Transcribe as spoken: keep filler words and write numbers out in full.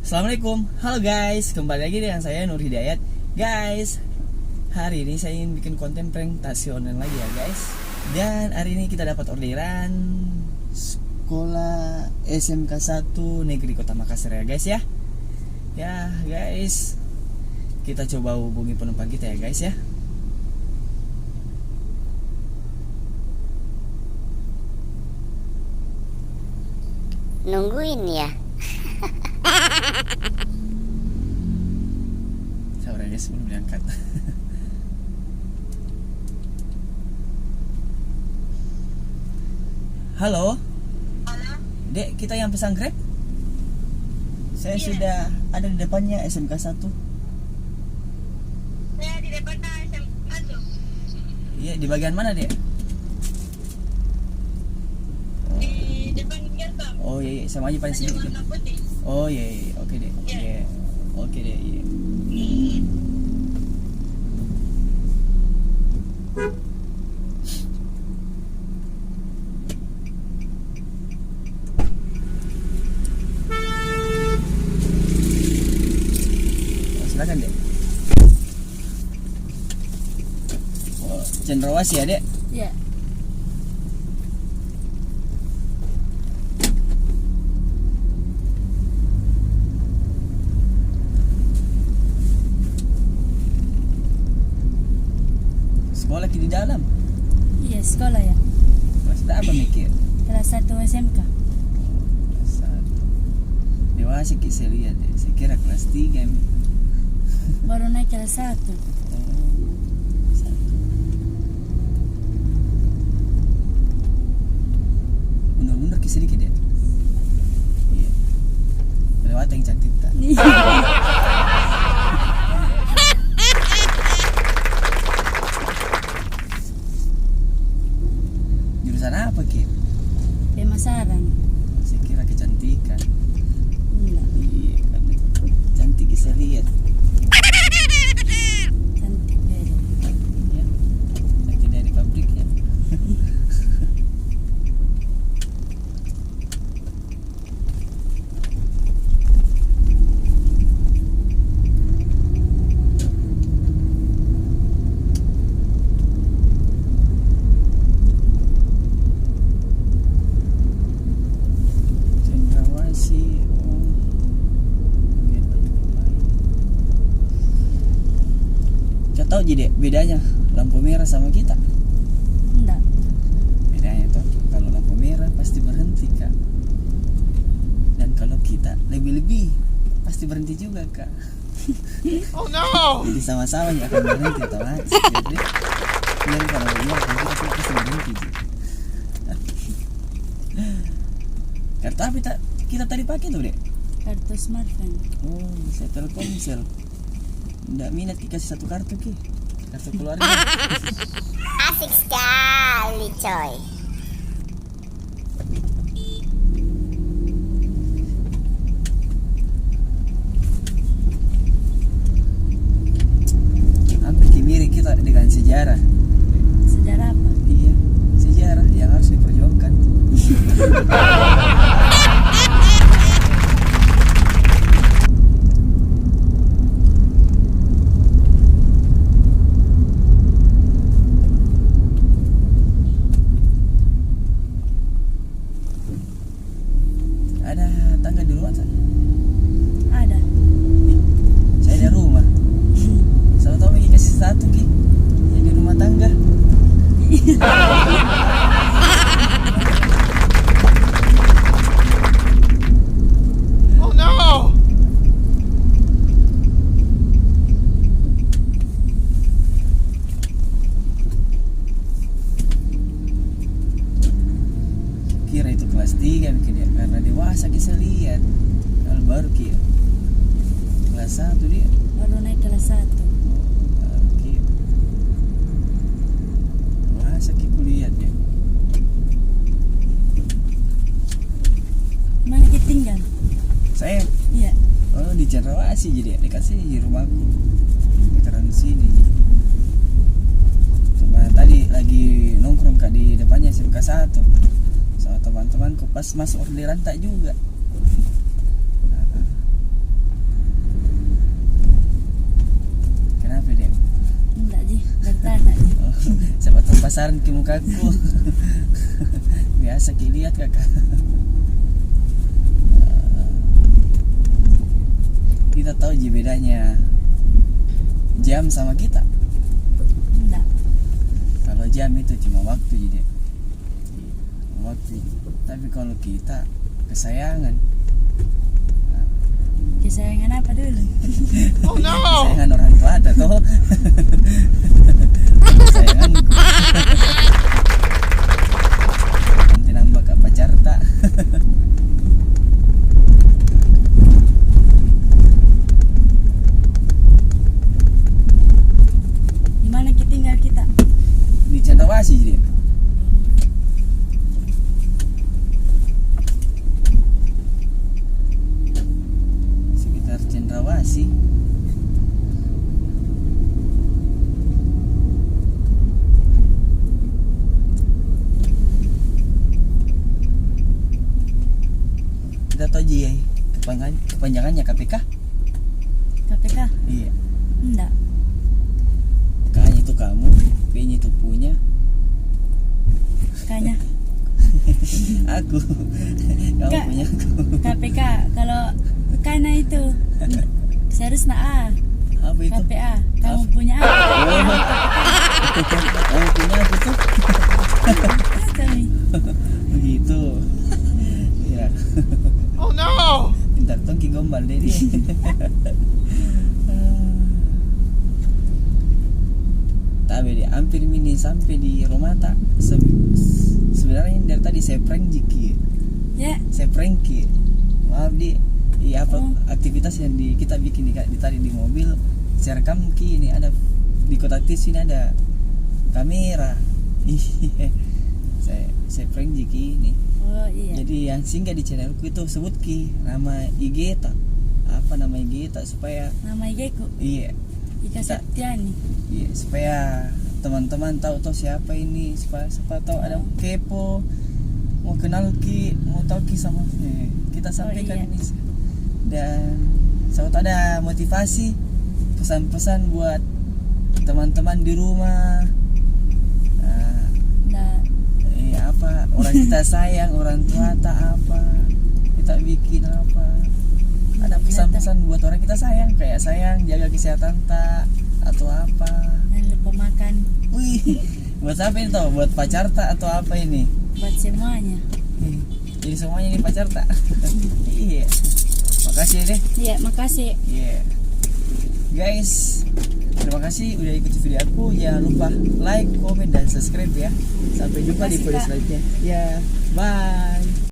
Assalamualaikum. Halo guys, kembali lagi dengan saya Nur Hidayat. Guys, hari ini saya ingin bikin konten prank taksi online lagi ya guys. Dan hari ini kita dapat orderan sekolah S M K satu Negeri Kota Makassar ya guys ya. Ya guys, kita coba hubungi penumpang kita ya guys ya. Nungguin ya. Sabar ya guys, belum diangkat. Halo? Halo? Dek, kita yang pesan Grab? Saya sudah ada di depannya S M K satu. Saya di depannya S M K satu. Iya, di bagian mana, Dek? Di depan gerbang. Oh, iya, iya, sama aja paling sedikit. Warna putih. Oh, iya, iya, iya. Oke, Dek. Iya. Iya. Oke, Dek, iya. Oh, silakan, Dek. Oh, cendrawasih ya, Dek? Iya. Sekolah ki di dalam? Iya, sekolah ya. Kelas berapa mi ki? Kelas satu S M K. Kelas satu. Dewasa ki saya lihat, ya. Saya kira kelas tiga mi. Baru naik kelas satu. Oh, satu. Mundur-mundur ki sedikit, ya. Iya. Kelewatan cantik ta. Iya. Jurusan apa ki? Pemasaran. Saya kira kecantikan. Enggak. Iya, kan cantik saya lihat. Cantik beda. Iya. Cantik dari pabrik ya. Cendrawasih, oh. Kau tahu ji, Dek, bedanya lampu merah sama kita? Ndak. Bedanya toh, kalau lampu merah pasti berhenti ka. Dan kalau kita lebih-lebih, pasti berhenti juga ka. Oh no! Jadi sama-sama ya akan berhenti otomatis. Jadi, biar kalau lampu merah, kalau kita pasti berhenti ji. Kartu apa ta-, kita tadi pakai tuh, Dek? Kartu Smartfren. Oh, saya Telkomsel. Ndak minat ki kasih satu kartu ki. Kartu keluarga. Asik sekali, coy. Hampir ki mirip kita dengan sejarah. Sejarah apa? Iya, sejarah yang harus diperjuangkan. Ada tangga di rumah tak? Ada. Saya di rumah. Sama tau lagi kasih satu ki. Yang di rumah tangga. Oh no! Kira itu kelas tiga mi ki, Dek, karena dewasa ki saya lihat. Kalau baru ki kelas satu dia. Baru naik kelas satu. Oh, baru ki. Dewasa ki kulihat, Dek. Mana ki tinggal? Saya? Iya. Oh, di Cendrawasih ji, Dek, dekat sini ji rumahku. Sekitaran sini ji. Cuma tadi lagi nongkrong ka di depannya S M K satu sama teman-temanku, pas masuk orderan ta juga. Nah. Penasaran ki mukaku. Biasa ki lihat, Kakak. Kita tahu ji bedanya jam sama kita? Ndak. Kalau jam itu cuma waktu ji deh. Waktu. Tapi kalau kita, kesayangan. Kesayangan apa dulu? Oh, no! Kesayangan orang tua ada toh. Kesayangan. Nanti nambah ka pacarta. Di mana ki tinggal kita? Di Cendrawasih ji deh. Sekitar Cendrawasih. Kita tahu ji, eh, kepanjangan-, kepanjangannya K P K? K P K? Iya. Ndak. K-nya itu kamu, P-nya itu punya. K-nya. Aku. Kamu punya aku. K P K, kalau K-nya itu, seharusnya A. Apa itu? K P A, kamu punya A. Oh. Kamu punya aku tuh. Kami. Begitu. Ya. Oh, no! Pintar tong ki gombal deh, deh. Tapi deh, hampir mi ni sampai di rumahta. Se-, sebenarnya dari tadi saya prank ji ki. Ya. Saya prank ki. Maaf, di, di apa, oh, aktivitas yang di, kita bikin di, di tadi di mobil, saya rekam ki ini, ada di kotak tisu ini ada kamera. Saya, saya prank ji ki ini. Oh, iya. Jadi yang singgah di channelku itu sebut ki nama I G ta. Apa nama I G ta supaya... Nama I G ku? Iya. Ika Septiani. Iya, supaya teman-teman tahu toh siapa ini, supaya siapa tahu ada kepo, mau kenal ki, mau tahu ki sama, eh, kita sampaikan ini. Dan siapa tahu ada motivasi, pesan-pesan buat teman-teman di rumah. Ah, eh, apa, orang kita sayang, orang tua ta apa, kita bikin apa. Ada pesan-pesan buat orang kita sayang, kayak sayang, jaga kesehatan ta, atau apa. Jangan lupa makan. Wih, buat siapa ini toh? Buat pacar ta atau apa ini? Buat semuanya. Jadi semuanya ini pacar ta? Iya. Makasih deh. Iya, makasih. Iya. Guys, terima kasih udah ikuti video aku. Jangan lupa like, komen, dan subscribe ya. Sampai jumpa di video selanjutnya. Ya, bye.